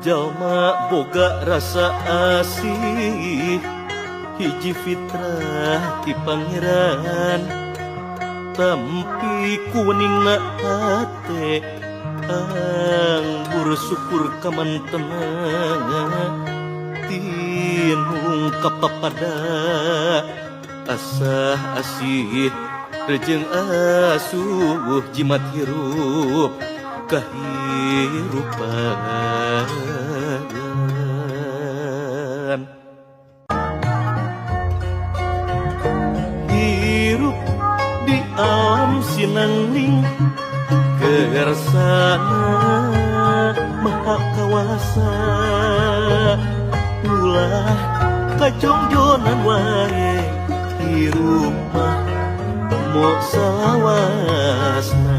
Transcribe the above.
Jalma boga rasa asih, hiji fitrah ti Pangeran. Tampi kuningna hate, anggur syukur kamantena. Tinung kapapada, asah asih rejeng asuh, jimat hirup kahirupan. Hirup di alam sinangling, kersana Maha Kawasa. Ulah kajongjonan wae, hirup mah mo salawasna.